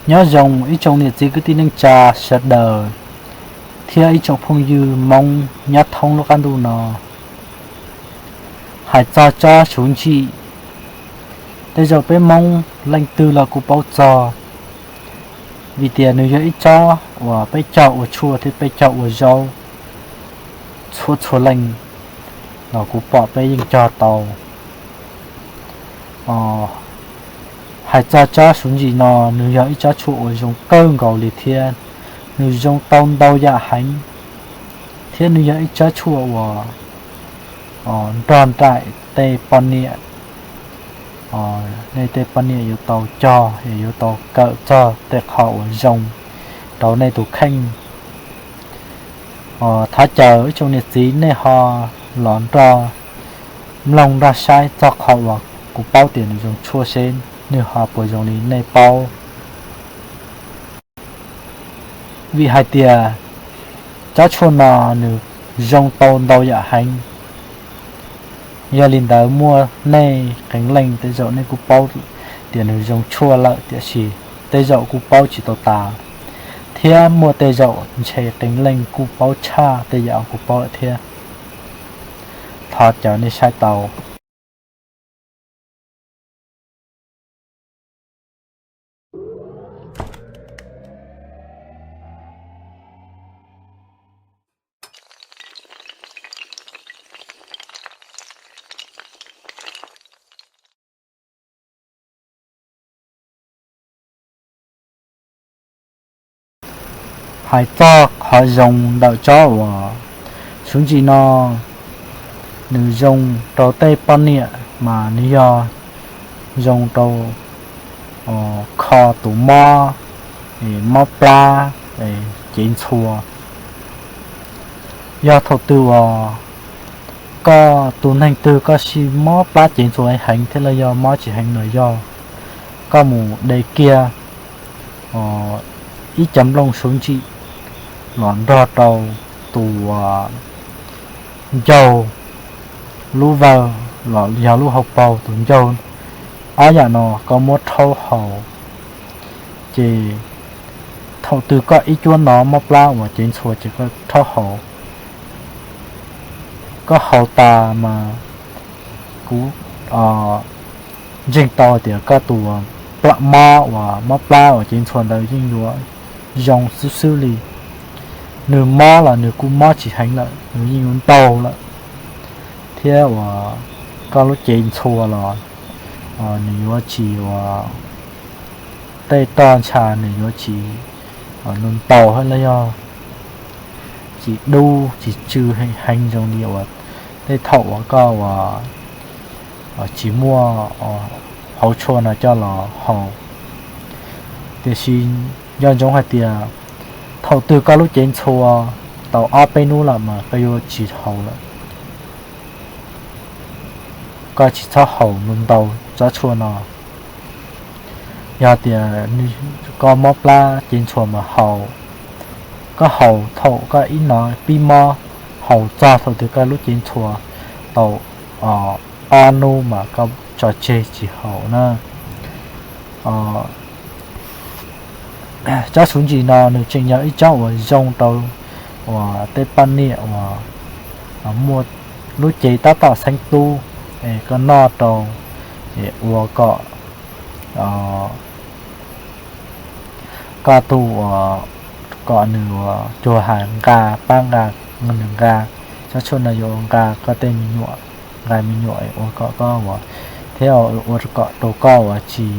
Nyob zoo ib tsoom niam txiv kwv tij neej tsa sawv daws thiab ib tsoom phooj ywg Hmoob nyob thoob lub qab ntuj no. Hais txog tsob suv ntsim, tej zaum peb Hmoob leej twg los kuj paub txog, vim tias nws yog ib tsob uas peb cog ua tshuaj thiab peb cog ua zaub, txhua txhua leej los kuv pom peb yeej cog tau. Hais txog tsob suv ntsim no, nws yog ib tsob tshuaj uas zoo kawg nkaus li thiab nws zoo tau ntau yam heev, thiab nws yog ib tsob tshuaj uas nrog nraim tej poj niam. Nej tej poj niam yuav tau cog, yuav tau kawm txog tej qho uas zoo rau nej tus kheej. Thov caw ib tsoom niam txiv nej ho los nrog mloog nrog saib txog qhov uas kuv paub tias nws zoo tshuaj seb nws ho puas zoo li nej paub. Vim hais tias tsob tshuaj no nws zoo tau ntau yam heev. Yog li ntawd muaj nej qee leej tej zaum nej kuj paub tias nws zoo tshuaj lawm, tiam sis tej zaum kuj paub tsis tau tas, thiab muaj tej zaum ntshe qee leej kuj paub tshaj tej yam kuv paub lawm thiab. Thov caw nej saib tau. Hais txog qhov zoo ntawm tsob uas suv ntsim no, nws zoo rau tej poj niam mas nws yog zoo rau kho tus mob, mob plab, cev ntxhua. Yog thaum twg uas koj tus neeg twg koj sib mob plab cev ntxhua heev thiab los yog mob tsis heev los yog, koj mus de kiag ib co nplooj suv ntsim los nrog rau tus ncaug, lub vawg los yog lub hauv paug tus ncaug, ob yam no koj muab rhaub haus, ces thaum twg koj ib cuab no mob plab uas cev ntxhua ces koj rhaub haus. Koj haus tas mas kuv ntseeg tau tias koj tus mob uas mob plab uas cev ntxhua ntawd yeej yuav zoo xwb xwb li. Nws mob los nws kuj mob tsis heev lawm, nws yeej yuav ntaug lawm, thiab uas koj lub cev ntxhua los nws yuav tsis ua tej roj ntsha, nws yuav tsis ntaus los yog tsis dub tsis tsw heev zoo li uas tej thaum uas koj uas tsis muaj hauv tshuaj no coj los haus. Tiam sis nco ntsoov hais tias thaum twg koj lub cev ntxhua tau ob peb hnub lawm mas koj yuav tsis haus lawm. Koj tsis txhob haus ntau ntau tsob tshuaj no. Yog tias koj mob plab cev ntxhua mas haus, koj haus thaum koj ib no pib mob, haus txog thaum twg koj lub cev ntxhua tau ob hnub mas koj tso tseg tsis haus na. Tsob suv ntsim no nws tseem yog ib tsob uas zoo rau uas tej poj niam uas muaj lub cev tab tom xeeb tub, es koj noj rau es ua kom koj tus uas kom nws ua cuag hais nqa, pab nqa, nws nqa, tsob tshuaj no yuav nqa koj tej me nyuam, nqa me nyuam ua kom koj ua, thiab ua kom rau koj uas tsis,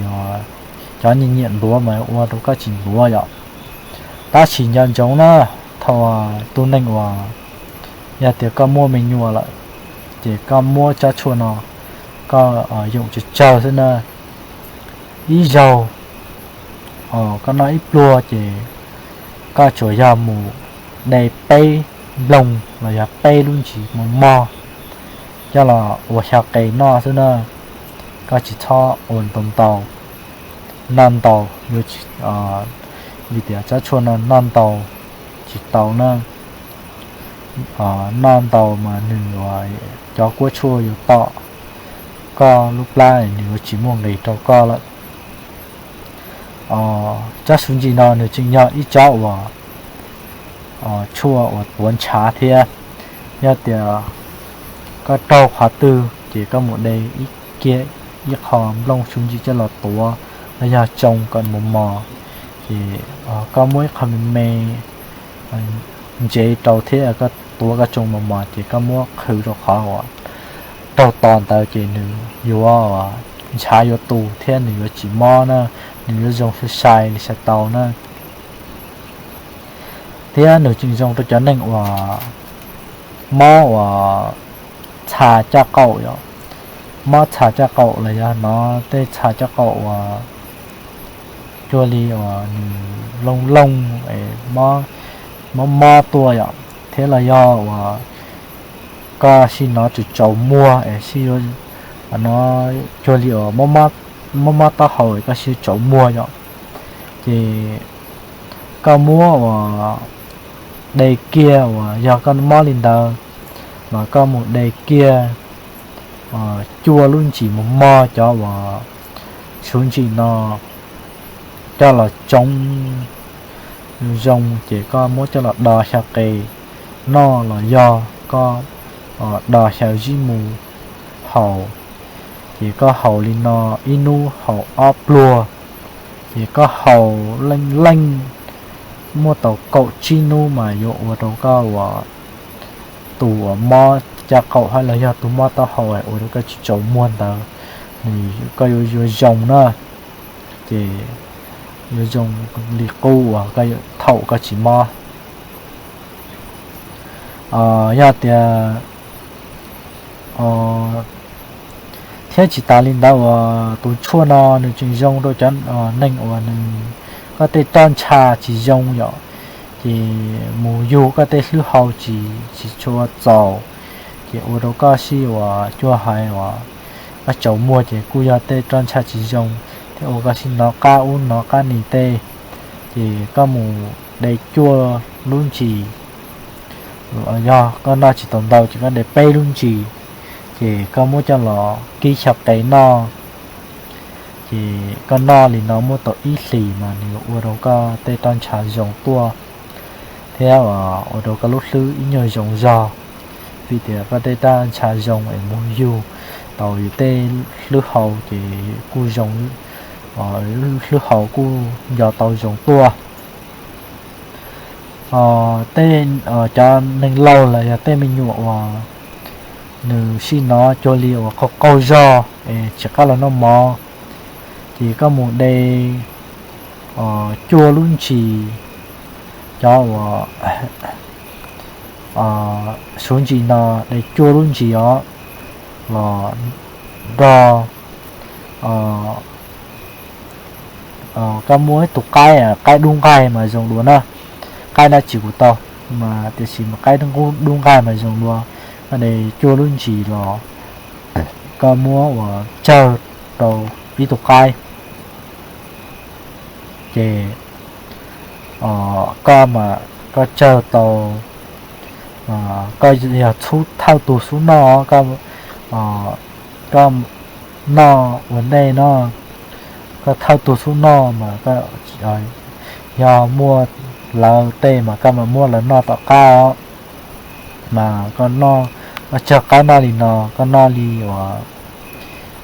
cov nyiam nyiam ntuav mas ua rau koj tsis ntuav yom. Tab sis nco ntsoov na, thaum tus neeg uas yog tias koj muaj me nyuam lawm, ces koj muab tsob tshuaj no koj yoom tsawg tsawg xwb na. Ib zaug koj noj ib pluag ces koj tsuas yog mus de peb nplooj los yog peb lub ntsis mos mos coj los ua xyaw qe noj xwb na. Koj tsis txhob ua ntau ntau, noj ntau yuav tsis, vim tias tsob tshuaj no noj ntau tsis tau na. Noj ntau mas nws, cov kuab tshuaj yuav tom koj lub plab, nws yuav tsis muaj nqis rau koj lawm. Tsob suv ntsis no nws tseem yog ib tsob uas tshuaj uas tuav ntshav thiab. Yog tias koj raug qhov twg ces koj mus de ib kiag ib qho nplooj suv ntsis coj los tuav, los yog tsoo kom mos mos, ces koj muab ib qho me me ntsev rau thiab koj tuav koj tsoo mos mos ces koj muab qhwv rau qhov uas raug to ntawd ces nws yuav ntshav yuav tu thiab nws yuav tsis mob na, nws yuav zoo sai sai li sai tau na. Thiab nws tseem zoo rau cov neeg uas mob uas txha caj qaum yom, mob txha caj qaum los yog hnov tej txha caj qaum uas cuag li uas nws looj looj es mob mob tuaj yom, thiab los yog uas koj sij hnov tsaus tsaus muag es sij, no cuag li uas mob mob taub hau es koj sij tsaus muag yom, ces koj muab uas de kiag uas yog koj mob li ntawd los koj mus de kiag cuaj lub ntsis mos mos cov uas suv ntsis no coj los tsoo zoo ces koj muab coj los do xyaw qe noj los yog koj do xyaw zib mu haus. Ces koj haus li no ib hnub haus ob pluag, ces koj haus leej leej muaj tau kaum tsib hnub mas yuav ua rau koj uas tus uas mob caj qaum hab los yog tus mob taub hau ua rau koj tsis tsaus muag ntawd, nws koj yuav yuav zoo na, ces yuav zoo li qub uas koj thaum koj tsis mob. Yog tias, thiab tsis tas li ntawd uas tus tshuaj no nws tseem zoo rau cov neeg uas nws, koj tej roj ntsha tsis zoo yom, ces mus yug koj tej hlwb hau tsis tsis tshua txaus, ces ua rau koj sij uas cuag hais uas koj tsaus muag ces kuj yog tej roj ntsha tsis zoo, thiab ua koj sij hnov qab ub hnov qab ni tej, ces koj mus de cuaj lub ntsis, yog koj noj tsis tau ntau ces koj de peb lub ntsis, ces koj muab coj los kib xyaw qe noj, ces koj noj li no muaj tau ib hlis mas nws ua rau koj tej roj ntsha zoo tuaj, thiab ua rau koj lub hlwb ib nyuag zoo zog, vim tias koj tej roj ntsha zoo es mus yug tau yus tej hlwb hau ces kuj zoo, hlwb hau kuj nco tau zoo tuaj. Tej, cov neeg laus los yog tej me nyuam uas nws sij hnov cuag li uas qaug qaug zog es tsis qab los noj mov, ces koj mus de cuaj lub ntsis, cov uas suv ntsis no de cuaj lub ntsis os, los nrog, koj muaj ib tug qaib, qaib dub nqaij mas zoo dua na, qaib dab tsi kuj tau, mas tiam sis mas qaib dub nqaij mas zoo dua, koj de cuaj lub ntsis los koj muab uas tsawg rau ib tug qaib, ces koj mas koj tsawg tau, koj yog thawj tug xub noj, koj noj ua ntej no, koj thawj tug xub noj mas yog muaj lawv tej mas koj mam muab lawv noj tom qab os. Mas koj noj, koj tsawg qaib noj li no, koj noj li uas,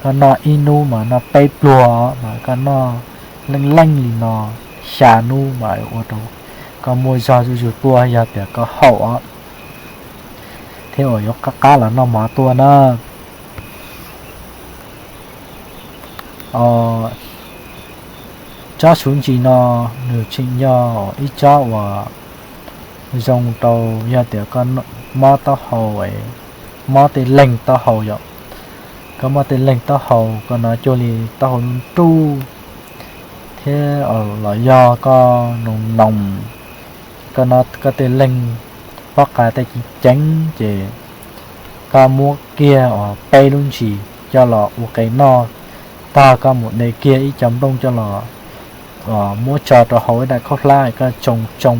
koj noj ib hnub mas noj peb pluag os, mas koj noj leej leej li no xya hnub mas ua rau koj muaj zog zuj zus tuaj yog tias koj haum os, thiab uas yuav qab qab los noj mov tuaj na. Tsob suv ntsis no nws tseem yog ib tsob uas zoo rau yog tias koj mob taub hau, mob tej leeg taub hau yom. Koj mob tej leeg taub hau, koj noj cuag li taub hau nruj nruj thiab los yog koj noos noos, koj noj koj tej leeg pob qa tej ceev ceev ces koj muab kiag uas peb lub ntsis coj los ua qe noj, tag koj mus de kiag ib co nplooj coj los muab tso rau hauv ib daim khaub hlab koj tsoo tsoo,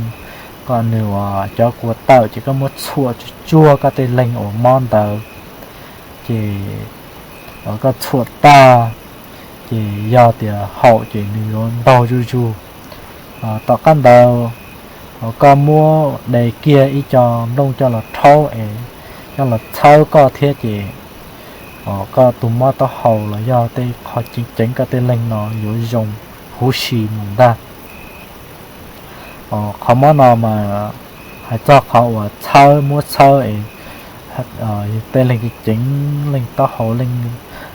kom nws uas cov kua tawm ces koj muab txhuam tsuag tsuag koj tej leeg uas mob ntawd, ces koj txhuam tag Ces yog tias haum ces nws yuav ntaug zuj zus. Tom qab ntawd, koj muab de kiag ib co nplooj coj los rhaub es coj los txhawb koj thiab ces koj tus mob taub hau los yog tej qhov ceev ceev koj tej leeg no yuav zoo huv si mus ntag. Qhov mob no mas hais txog qhov uas txhawb, muab txhawb es tej leeg ceev ceev, leej taub hau, leej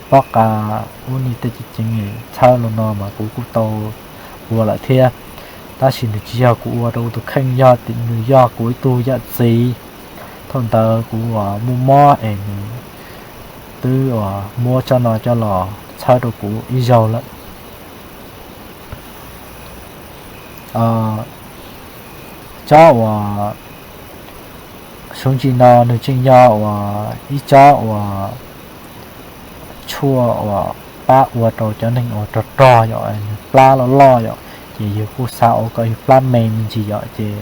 pob qa, ub, niag tej ceev ceev txhawb los no mas kuv kuj tau ua lawm thiab. Tab sis nws tsis yog kuv ua rau kuv tus kheej, yog nws yog kuv ib tug yawm txiv. Thaum ntawd kuv uas muaj mob es nws twb uas muab tsob no coj los txhawb rau kuv ib zaug lawm. Tsob uas suv ntsis no nws tseem yog uas ib tsob uas tshuaj uas pab ua rau cov neeg uas rog rog yom, nws plab loj loj yom, ces yus kuj xav ua kom yus plab me me ntsis yom, ces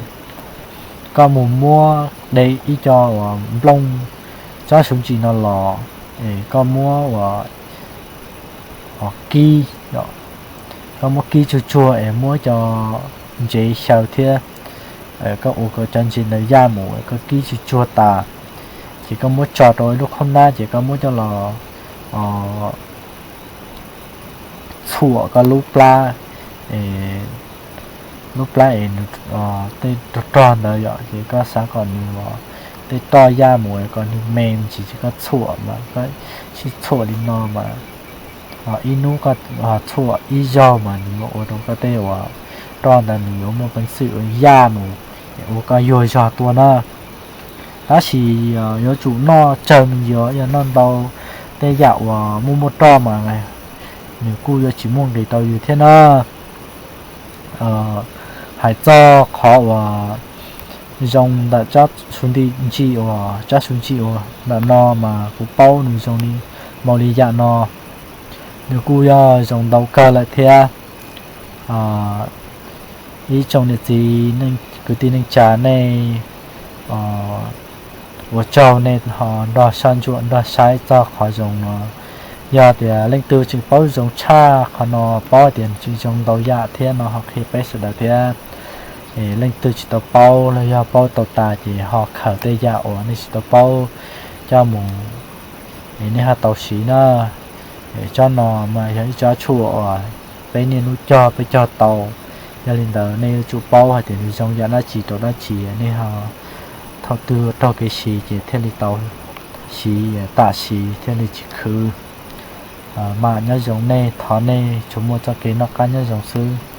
koj mus muab de ib co uas nplooj tsob suv ntsis no los es koj muab uas kib, koj muab kib tsuag tsuag es muab cov ntsev xyaw thiab koj ua kom cov ntsev ntawd yaj mus, koj kib tsuag tsuag tas, ces koj muab tso rau ib lub khaub hnab ces koj muab coj los txhuam koj lub plab, lub plab es nws tej rog rog ntawd yom, ces koj xav kom nws tej roj yaj mus kom nws me ntsis ces koj txhuam mas, koj sib txhuam li no mas ib hnub koj txhuam ib zaug mas nws yuav ua rau koj tej uas roj ntawd nws yuav muaj peev xwm uas yaj mus es ua koj yuag zog tuaj na. Tab sis yuav tsum noj tsawg me ntsis, yog noj ntau tej yam uas muaj muaj roj mas nws kuj yuav tsis muaj nqis rau yus thiab na. Hais txog qhov uas zoo ntawm tsob suv ntsis uas, tsob suv ntsis uas ntawm no mas kuv paub nws zoo li, npaum li yam no, nws kuj yog zoo ntau kawg lawm thiab. Ib tsoom niam txiv kwv tij neej tsa nej, ua tsaug nej ho nrog soj ntsuam nrog saib txog qhov zoo no. Yog tias leej twg tseem paub zoo tshaj qhov no, paub tias nws tseem zoo ntau yam thiab no ho qhia peb sawv daws thiab. Leej twg tsis tau paub los yog paub tau tas ces ho khaws tej yam uas nej tsis tau paub coj mus es nej ho tau siv na. Tsob no mas yog ib tsob tshuaj uas peb niaj hnub cog peb cog tau. Yog li ntawd nej yuav tsum paub hais tias nws zoo yam dab tsi rau dab tsi, nej ho thaum twg raug kev siv ces thiaj li tau siv tam sim thiaj li tsis khwv. Mas nyob zoo nej, thov nej tsuas muaj txoj kev noj qab nyob zoo xwb.